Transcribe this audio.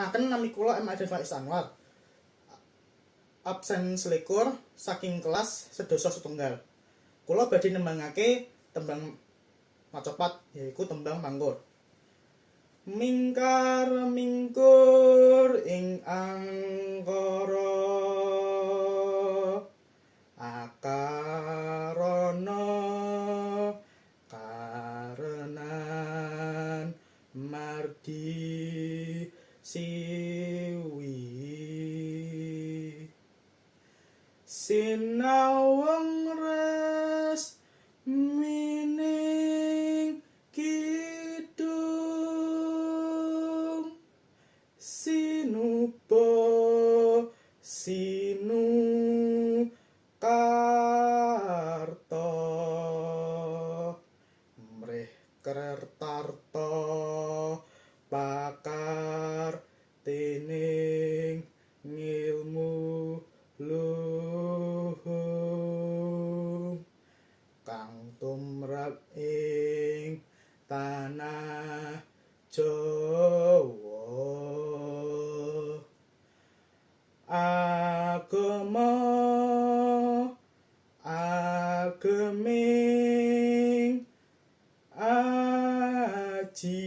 Aken nami kula M. Aden Faiz Anwar. Absen 21 saking kelas 10 setunggal. Kula badhe nembangake tembang macapat, yaiku tembang Pangkur. Mingkar mingkur ing angkara, akarana karenan mardi siwi, sinawang resmining kidung, sinuba sinu karta, mrih kertarta pakar tining ngilmu luhung, kang tumrap ing tanah Jawa. Agama ageming aji.